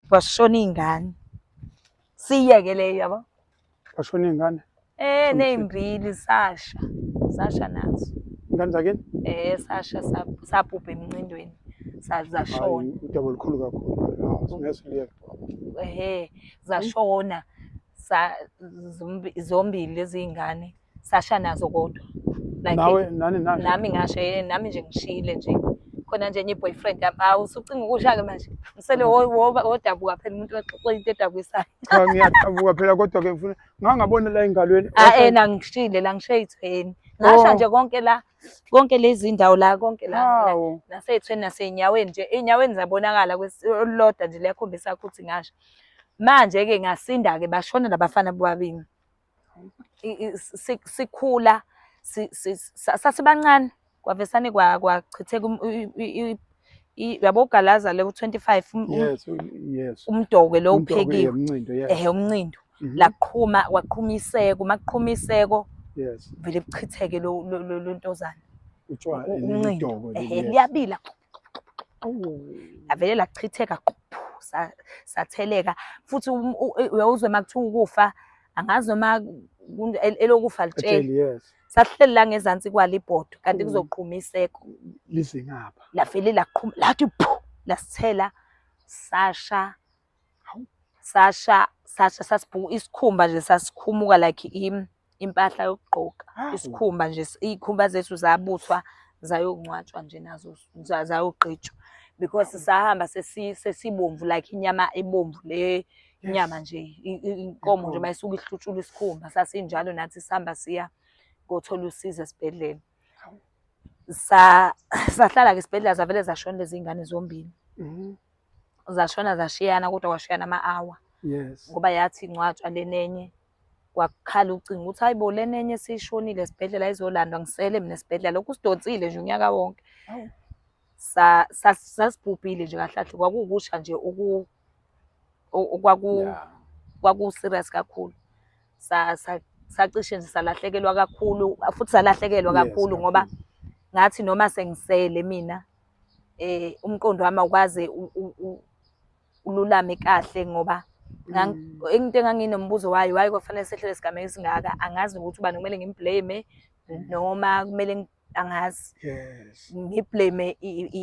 Kwashona iy'ngane. Siyeke leyo yabo. Kwashona iy'ngane? Eh, ney'mbili sasha. Sasha nazo. Ingane zakini? Eh, sasha sabhubha emncindweni. Zashona. Udaba olukhulu kakhulu. Hawu, singeke siliyeke. Ehhe, zashona. Sa zombili lezi ngane. Sasha nazo kodwa. Like nawe nani nani? Nami ngasho nami nje ngishile nje. Khona nje enye boyfriend yami. Awu usucinga ukusha ke manje. Ngisele wodabuka phela umuntu waxoxa into edabukisayo. Cha ngiyadabuka phela kodwa ke ngifuna ngangabona la engalweni. Ah eh nangishile la ngishe ithweni. Ngasha oh. nje konke la konke lezi ndawo la konke la naseyithweni naseyinyaweni nje ey'nyaweni zabonakala olulodwa nje liyakhombisa ukuthi ngasha. Manje ke ngasinda ke bashona labafana bobabili. Sikhula sasibancane kwavesane kwachitheka yabo ugalaza le u-25 yes. Umdokwe lo uphekiwe umncindo yes. Ehe umncindo mhm. Laqhuma kwaqhuma iseko makuqhuma iseko yes vele kuchitheke lo lo ntozana utshwala umncindo ehe liyabila lavele lachitheka satheleka futhi uyawuzwe uma kuthiwa ukufa angazi noma elokufa litsheli yes sahleli la ngezansi kwalo ibhodo kanti kuzoqhuma iseko lize ngapha lafele laqhuma lathi phu lasithela sasha sasha sasha sasibhuku isikhumba nje sasikhumuka like impahla yokugqoka isikhumba nje iy'khumba zethu zabuthwa zayongcwatshwa nje nazo zayogqitshwa because sahamba sesibomvu like inyama ebomvu le inyama nje inkomo nje mayisuke ihlutshula isikhumba sasinjalo nathi sihamba siya kothola usizo esibhedlela. Sahlala-ke esibhedlela zavele zashona lezi ngane zombili. Zashona zashiyana kodwa kwashiyana ama-hour. Yes. Ngoba yathi ingcwatshwa le nenye kwakhala ucingo ukuthi hayi bo le nenye sishonile esibhedlela izolandwa ngisele mina esibhedlela lokhu sidonsile nje unyaka wonke. Sasibhubhile nje kahle kahle kwakuwukusha nje kwaku kwaku serious kakhulu. Sacishe nje salahlekelwa kakhulu futhi salahlekelwa kakhulu ngoba ngathi noma sengisele mina umqondo wami awukaze ululame kahle ngoba into enganginombuzo wayo why kwafanele sehlele isigameko esingaka angazi nokuthi ubani kumele ngimblame noma kumele angazi yes ngiblame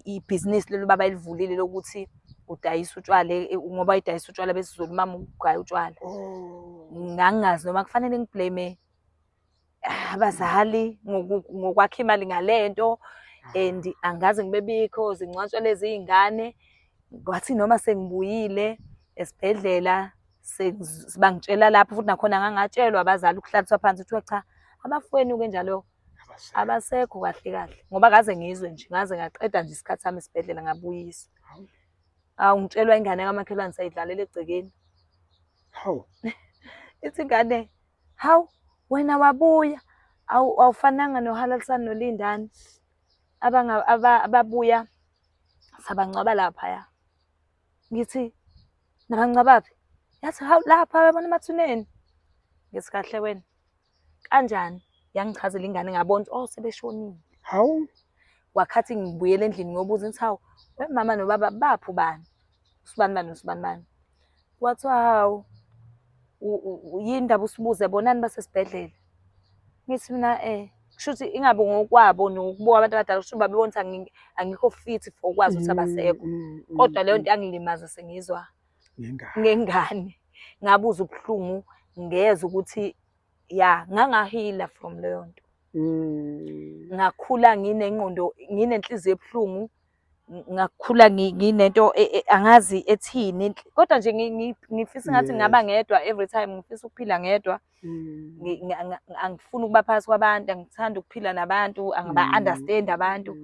ibhizinisi leli baba elivulile lokuthi udayisa utshwala ngoba idayisa utshwala besiZulu umama ugaya utshwala oh. Ngangingazi noma kufanele ngiblame abazali ngokwakha imali ngalento and angaze ngibe bikho zingcwatshwa lezi iy'ngane kwathi noma sengibuyile esibhedlela bangitshela lapho futhi nakhona ngangatshelwa abazali ukuhlaliswa phansi kuthiwa cha abafowenu-ke njalo abasekho kahle kahle ngoba kaze ngizwe nje ngaze ngaqeda nje isikhathi sami esibhedlela ngabuyiswa. Awu ngitshelwa ingane kamakhelwane sayidlalela egcekeni. Hawu. Ithi ingane, hawu wena wabuya awu awufananga noHalalisani noLindani ababuya sabangcwaba laphaya. Ngithi nabangcwabaphi? Yathi hawu lapha yabona emathuneni. Ngithi kahle wena. Kanjani? Yangichazela ingane ngabona ukuthi oh sebeshonile. Hawu. Kwakhathi ngibuyela endlini ngiyobuza ngithi hawu wemama nobaba baphi ubani? Usibani bani usibani bani? Kwathiwa hawu yini ndaba usibuze bonani basesibhedlela. Ngithi mina kusho ukuthi ingabe ngokwabo nokubuka abantu abadala kusho babebona ukuthi angikho fit for ukwazi ukuthi abasekho. Kodwa leyo nto yangilimaza sengizwa ngengane. Ngabuza ubuhlungu ngezwa ukuthi ya ngangahila from leyo nto. Ngakhula nginengqondo nginenhliziyo ebuhlungu ngakhula nginento e, e, angazi ethini kodwa nje ngifisa ngathi ngingaba ngedwa every time ngifisa ukuphila ngedwa angifuni ukuba phakathi kwabantu angithandi ukuphila nabantu angiba understand abantu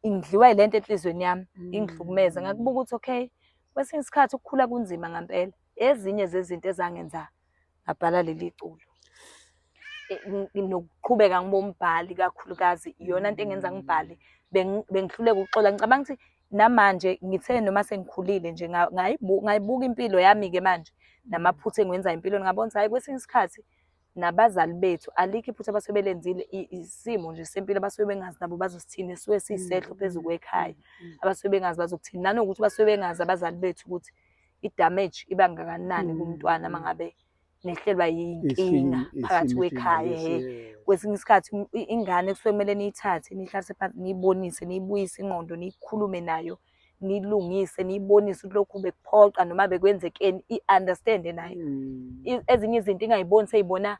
ngidliwa yilento enhlizweni yami ingihlukumeza ngakubuka ukuthi okay kwesinye isikhathi ukukhula kunzima ngampela ezinye zezinto ezangenza ngabhala leli culo nokuqhubeka ngibe umbhali kakhulukazi iyona nto engenza ngibhale bengihluleka ukuxola ngicabanga ukuthi namanje ngithe noma sengikhulile nje ngayibuka impilo yami-ke manje namaphutha engiwenzayo empilweni ngabona ukuthi hhayi kwesinye isikhathi Nabazali bethu alikho iphutha abasuke belenzile, isimo nje sempilo abasuke bengazi nabo bazosithini, esuke siyisehlo phezu kwekhaya. Abasuke bengazi bazokuthini, nanokuthi basuke bengazi abazali bethu ukuthi i-damage iba ngakanani kumntwana uma ngabe nehlelwa yinkinga phakathi kwekhaya. Ehhe. Kwesinye isikhathi ingane kusuke kumele niyithathe niyihlalise phansi, niyibonise, niyibuyise ingqondo, niyikhulume nayo, niyilungise, niyibonise ukuthi lokhu bekuphoqa noma bekwenzekeni, i-understand-e nayo. Ezinye izinto ingayiboni seyibona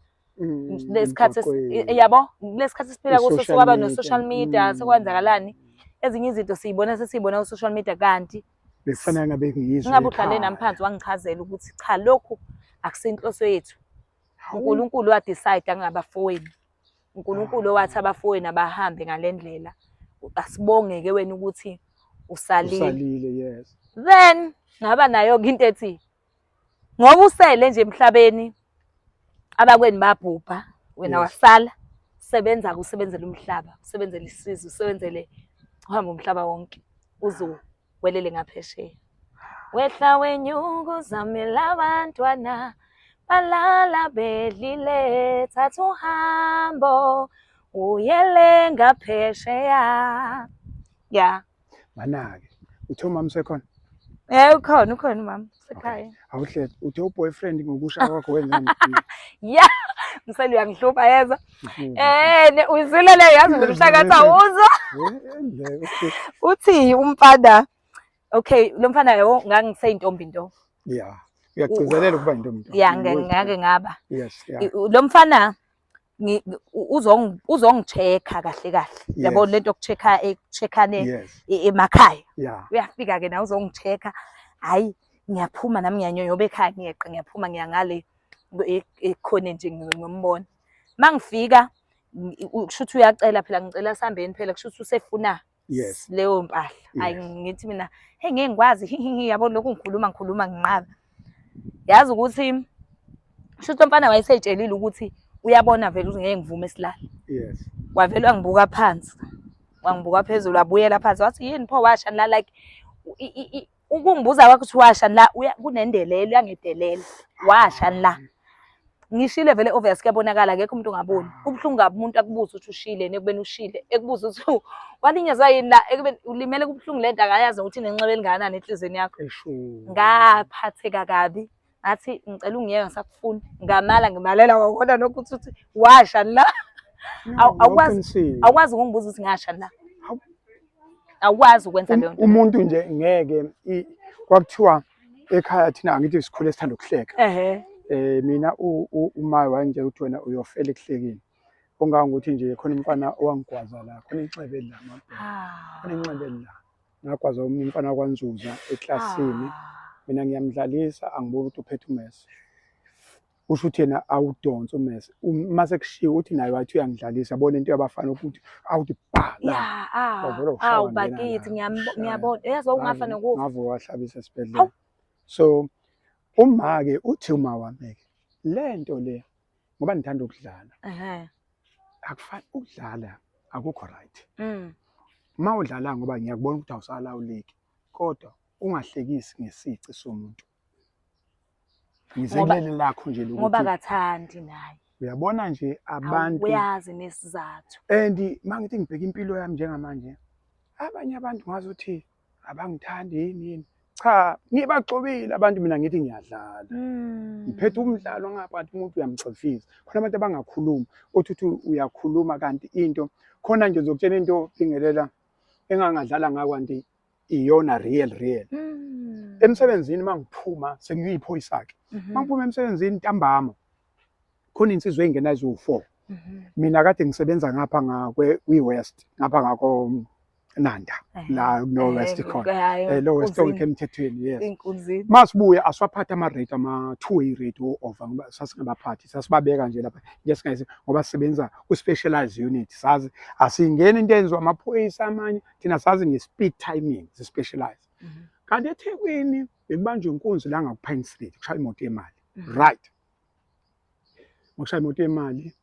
lesikhathi yabo, lesikhathi esiphila kuso sekwaba no-social media, sekwenzakalani. Ezinye izinto siyibona sesiyibona ku-social media kanti Bekufanele ngabe ngiyizwe Ngabe uhlale nami phansi wangichazela ukuthi cha lokhu akusinhloso yethu. uNkulunkulu wa-decide ngabafowenu. uNkulunkulu owathi abafowenu abahambe ngale ndlela. Asibongeke wena ukuthi usalile. Usalile, yes. Then ngaba nayo-ke into ethi ngoba usele nje emhlabeni abakweni babhubha wena wasala, sebenza usebenzele umhlaba, usebenzele isizwe, usebenzele uhambe umhlaba wonke uze welele ngaphesheya. Wehla wenyuka uzamela abantwana balala bedlile, thatha uhambo uyele ngaphesheya. Ya. Mana-ke uthe umama usekhona? Eh, ukhona, ukhona umama usekhaya. Awuhlezi uthe uboyfriend ngokusha kwakho wenzani? Ya, msele uyangihlupha yeza. Eh, uyizwile leyo yazi vele ushakathi awuzwa. Uthi umfana, okay, lo mfana yabo ngangiseyintombi nto. Yeah. Uyagcizelela ukuba intombi nto. Yeah, ngake ngaba. Yes, yeah. Lo mfana uzongi-check-a kahle kahle. Yabo lento yoku-check-a, check-ane emakhaya. Uyafika ke nawe uzongi-check-a. Hhayi, ngiyaphuma nami ngiyanyonyoba ekhaya ngiyeqa ngiyaphuma ngiya ngale ekhoneni nje ngiyombona. Uma ngifika kusho ukuthi uyacela phela, ngicela sihambeni phela, kusho ukuthi usefuna leyo mpahla. Hhayi, ngithi mina hey ngeke ngikwazi, hi hi hi, yabo lokhu ngikhuluma ngikhuluma nginqaba. Yazi ukuthi kusho ukuthi lo mfana wayeseyitshelile ukuthi uyabona vele ukuthi ngeke ngivume silale. Wavele wangibuka phansi, wangibuka phezulu, wabuyela phansi, wathi yini pho washa la, like ukungibuza kwakho ukuthi washa la, kunendelelo, uyangidelela, washa la. Ngishile vele obvious kuyabonakala, akekho umuntu ongaboni. Kubuhlungu kabi umuntu akubuze ukuthi ushile nekubeni ushile, ekubuze ukuthi walinyazwa yini la, ekubeni ulimele kubuhlungu lento akayazi ukuthi inenxeba elingakanani enhliziyweni yakho. Ngaphatheka kabi, ngathi ngicela ungiyeke ngisakufuni, ngamala ngimalela wabona lokhu ukuthi washa la. Awukwazi ukungibuza ukuthi ngasha la. Awukwazi ukwenza leyo nto. Umuntu nje ngeke, kwakuthiwa ekhaya thina angithi sikhule sithanda ukuhleka. Ehhe. Mina umayi wayengitshela ukuthi wena uyofela ekuhlekeni. Ongangokuthi nje khona umfana owangigwaza la, khona inxeba elila, khona inxeba elila. Ngagwaza omunye umfana kwaNzuza eklasini. Mina ngiyamdlalisa angiboni ukuthi uphethe umese. Usho ukuthi yena awudonse umese. Uma sekushiwo uthi naye wathi uyangidlalisa, yabona into yabafana ukuthi awuthi bha la. Ya, Wavele washaya awu wangena bakithi, la, washaya. ngiyabona. Yazi wawungafa nokufa. Ngavuka wahlabisa esibhedlela. So uma-ke uthi uma wami-ke le nto le ngoba ngithanda ukudlala. Akufani ukudlala, akukho right. Uma udlala ngoba ngiyakubona ukuthi awusalawuleki, kodwa ungahlekisi ngesici somuntu. Ngize kuleli lakho nje lokuthi Ngoba akathandi naye. Uyabona nje abantu uyazi nesizathu. And mangithi ngibheka impilo yami njengamanje, abanye abantu ngazi ukuthi abangithandi yini yini. Cha, ngibagcobile abantu mina ngithi ngiyadlala. Ngiphethe umdlalo ngapha kanti umuntu uyamgxifisa. Khona abantu abangakhulumi, othi uthi uyakhuluma kanti into khona nje ngizokutshela into Bingelela engangadlala ngayo kanti iyona real real. Emsebenzini mangiphuma sengiyiphoyisa ke. Mangiphuma emsebenzini ntambama khona insizwa ey'ngena eziwu-4. Mina kade ngisebenza ngapha ngakwe kwi-West, ngapha ngako Nanda, la no West khona. Lo West ongekho emthethweni, yes. Masibuya asiwaphatha ama-rate, ama-two-way rate o-over ngoba sasingabaphathi, sasibabeka nje lapha nje ngoba sisebenza ku-specialized unit, sazi asingeni into eyenziwa amaphoyisa amanye, thina sazi nge-speed timing, si-specialize. Kanti eThekwini bekubanjwa inkunzi la ngaku-Pine Street, kushaya imoto yemali. Right. Ngokushaya imoto yemali,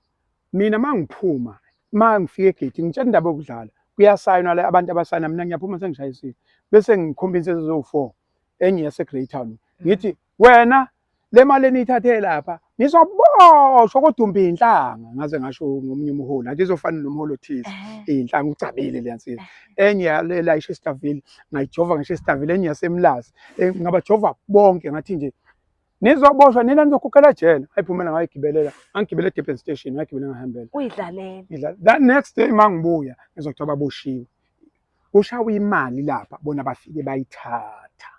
mina mangiphuma, mangifika egate, ngitshela indaba yokudlala, kuyasayinwa la abantu abasayina, mina ngiyaphuma sengishayisile. Bese ngikhomba insizwa eziwu-4, enye yase Greytown. Ngithi wena le mali eniyithathe lapha Nizoboshwa kodwa inhlanga ngaze ngasho ngomunye umholi athi izofana nomholi othize inhlanga ucabile le nsizwa enye yalela iChesterville ngayijova ngeChesterville enye yaseMlazi ngabajova bonke ngathi nje nizoboshwa nina nizokhokhela ejele ayiphumela ngayigibelela angigibele eDurban station ngayigibela ngahambela uyidlalele ngidlala that next day mangibuya ngizokuthiwa baboshiwe kushawa imali lapha bona bafike bayithatha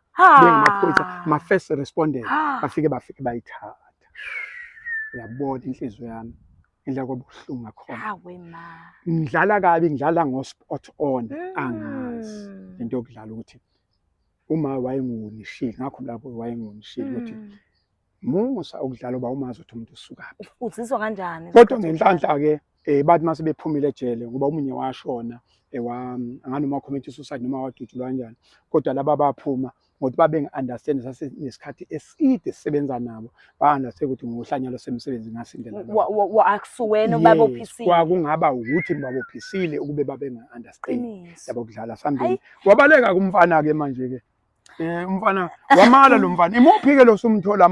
bengamaphoyisa ma-first respondent bafike bafike bayithatha uyabona inhliziyo yami indlela kwabuhlungu ngakhona hawe ma ngidlala kabi ngidlala ngo-spot on angazi into yokudlala ukuthi uma wayengunishile ngakho lapho wayengunishile ukuthi musa ukudlala uba umazi ukuthi umuntu usukaphi uzizwa kanjani kodwa ngenhlanhla ke bathi mase bephumile ejele ngoba omunye washona ewa anganoma commit suicide noma wadutshulwa kanjani kodwa laba baphuma ngokuthi babe ngi-understand sasenesikhathi eside sisebenza nabo ba-understand ukuthi ngohlanya lwasemsebenzi ngasindela akusuwena ubabophisile kwakungaba ukuthi ngibabophisile ukube babenga-understand yabo kudlala sambili wabaleka kumfana-ke manje-ke umfana wamala lo mfana imuphi-ke lo sumthola.